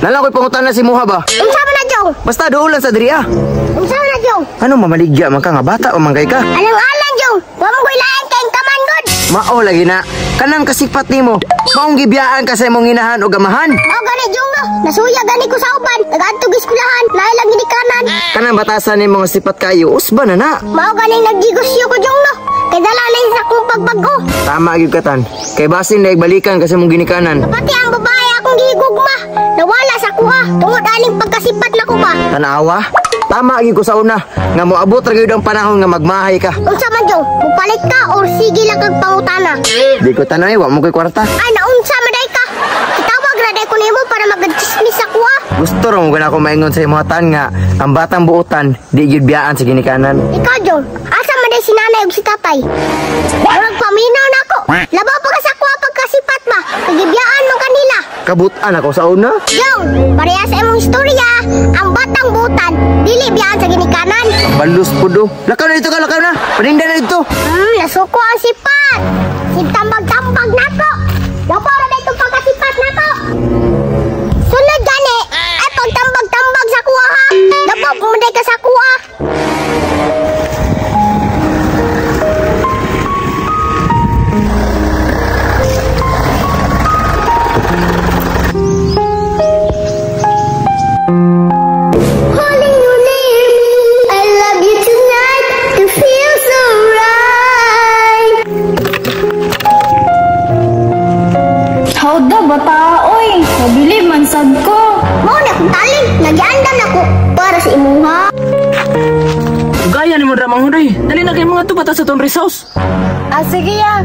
Nalang ko'y pangutana sa imuha ba? Unsa man na, Jong? Basta dool lang sa diri ah. Unsa man na, Jong? Ano mamaligya man ka nga bata o man kay ka? Alang-alang, Jong. Wa mo ko'y lain kay kaman gud. Mao lagi na. Kanang kasipat nimo. Maong gibiyaan ka sa imong inahan o gamahan. Mao gani, Jong, no. Nasuya gani ko sa uban. Nagadto eskwelahan, lahi lang ginikanan. Kanang batasan nimo nga sipat kayo, usba na na. Mao gani naggigusyo ko, Jong, no. Kay dala na sa akong pagbago. Tama gyud ka, tan. Kay basin na balikan ka sa imong ginikanan. Pati ang babae akong gihigugma. Nawala sa kuha. Tungod aning pagkasipat na ko ba. Tanawa. Tama gyud ko sa una nga moabot ra gyud ang panahon nga magmahay ka. Unsa man, Jong? Mupalit ka or sige lang kag pangutana? Di ko tanay, wa mo koy kwarta. Ay, naunsa man day ka. Kitawag ra day ko nimo para magchismis sa kuha. Gusto ra mo gana ko maingon sa imong tan nga ang batang buotan di gyud biyaan sa ginikanan. Ikaw, Jong, asa man day si nanay ug si tatay? Murag paminaw na ako. Labaw pa ka sa kuha pagkasipat ba? Kagibiyaan man kanila. Kabutan ako sa una. Jong, pareha sa imong istorya, ang batang butan dili biyaan sa ginikanan. Balus po do. Lakaw na dito ka, lakaw na. Paninda na dito. Nasuko ang sipat. Sintambag-tambag nako. Labaw ra day itong pagkasipat nako. Sunod gani, ay pagtambag-tambag sa kuha ha. Labaw pumunday ka sa kuha. Holding you near me, I love you tonight to feel so right. Hawda bata oy, nabili man sad ko. Mao na akong taling, nagyandam na ko para sa imuha. Gaya ni mo dramang hudoy. Dali na kay mga to bata sa tong rest house. Ah, sige ya.